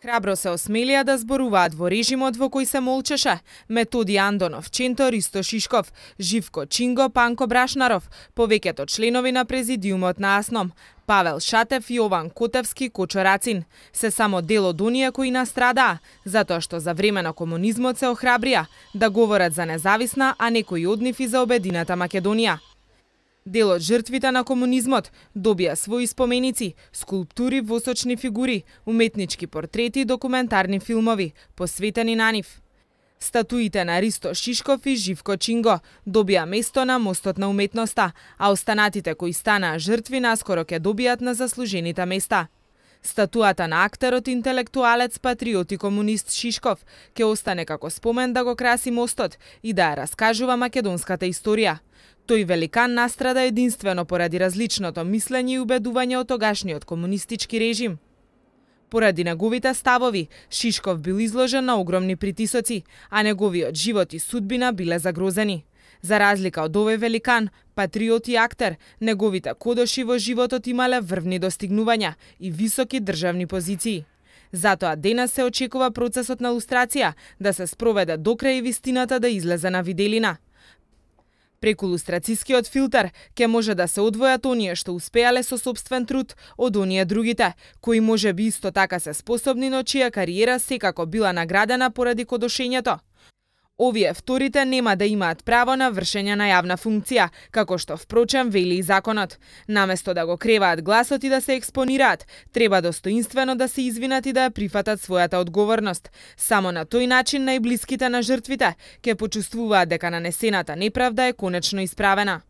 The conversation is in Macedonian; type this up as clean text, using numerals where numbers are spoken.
Храбро се осмелија да зборуваат во режимот во кој се молчеше Методи Андонов, Ченто Ристо Шишков, Живко Чинго, Панко Брашнаров, повеќето членови на президиумот на АСНОМ, Павел Шатев, Јован Котевски, Кочо Рацин, се само дел од оние кои настрадаа, затоа што за време на комунизмот се охрабрија да говорат за независна, а некои од нив и за обедината Македонија. Дел од жртвите на комунизмот добија своји споменици, скулптури, восочни фигури, уметнички портрети и документарни филмови, посветени на нив. Статуите на Ристо Шишков и Живко Чинго добија место на мостот на уметноста, а останатите кои станаа жртви наскоро ќе добијат на заслужените места. Статуата на актерот, интелектуалец, патриот и комунист Шишков ќе остане како спомен да го краси мостот и да ја раскажува македонската историја. Тој великан настрада единствено поради различното мислење и убедување од тогашниот комунистички режим. Поради неговите ставови, Шишков бил изложен на огромни притисоци, а неговиот живот и судбина биле загрозени. За разлика од овој великан, патриот и актер, неговите кодоши во животот имале врвни достигнувања и високи државни позиции. Затоа денес се очекува процесот на лустрација да се спроведе докрај и вистината да излезе на виделина. Преку лустрацискиот филтер ќе може да се одвојат оние што успеале со сопствен труд од оние другите, кои може би исто така се способни, но чија кариера секако била наградена поради кодошењето. Овие вторите нема да имаат право на вршење на јавна функција, како што впрочем вели и законот. Наместо да го креваат гласот и да се експонираат, треба достоинствено да се извинат и да ја прифатат својата одговорност. Само на тој начин најблиските на жртвите ќе почувствуваат дека нанесената неправда е конечно исправена.